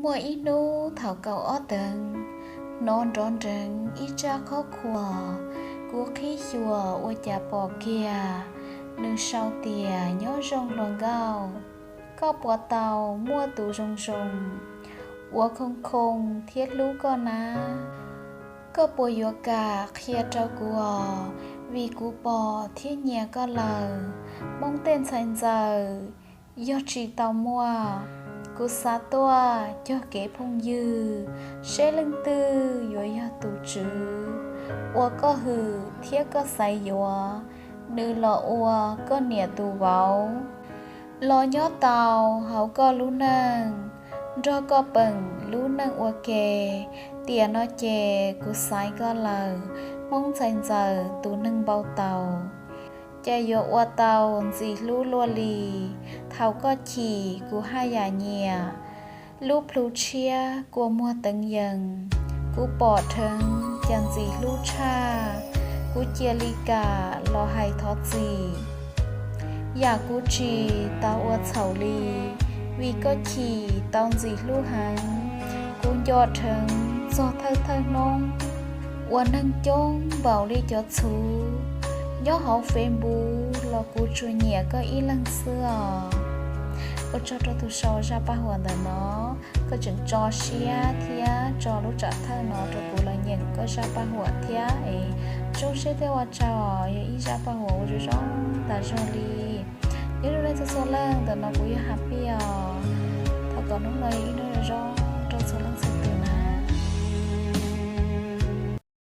Muaj ib hnub thaum kaum ob teev, hnov nrov nreev ib tsab qhov khuam, kuv qhib xyuas ua cas pom kiag nws sau tias nyob zoo hluas nkauj, koj puas tau muaj tus zoo zoo uas khoo khoo thiab hlub koj na? Koj puas yuav kam qhia rau kuv os, vim kuv pom thiab nyiam koj lawm. Hmoob tej ntxhais ntxawm yog tsis tau muaj, kuv xav tuaj cog kev phooj ywg, seb leej twg yuav yog tus tswv uas koj hwm thiab koj xaiv yuav, nws los ua koj niam tus vauv, los nyob tau hauv koj lub neej, nrog koj peem lub neej ua ke. Tiam no ces kuv xaiv koj lawm, Hmoob ntxhais ntxawm tus neeg npau taws, ces yuav ua tau ntxim hlub luaj li. Thaum koj chim kuv haj yam nyiam, lub plhu tshiab kua muag teev yees, kuv pom dheev cas ntxim hlub tshaj, kuv cia li kam los hais thov txim. Yam kuv tsis tau ua txhaum li, vim koj chim tau ntxim hlub heev, kuv nco dheev txog thawj thawj hnub uas neeg coob npaum li cov txhuv nyob hauv Facebook los kuv tsuas nyiam koj ib leeg xwb os. Ua tsaug rau tus sau zaj paj huam ntawm no, koj tseem tso siab thiab tso lub tsam thawj no rau kuv los nyeem koj zaj paj huam thiab es zoo siab thiab ua tsaug, yog ib zaj paj huam uas zoo zoo tas zog li. Nyob zoo nej txhua txhua leej, ntawm no kuv yog Happy os. Thov kom hnub no yog ib hnub zoo zoo rau txhua leej txhua tus na.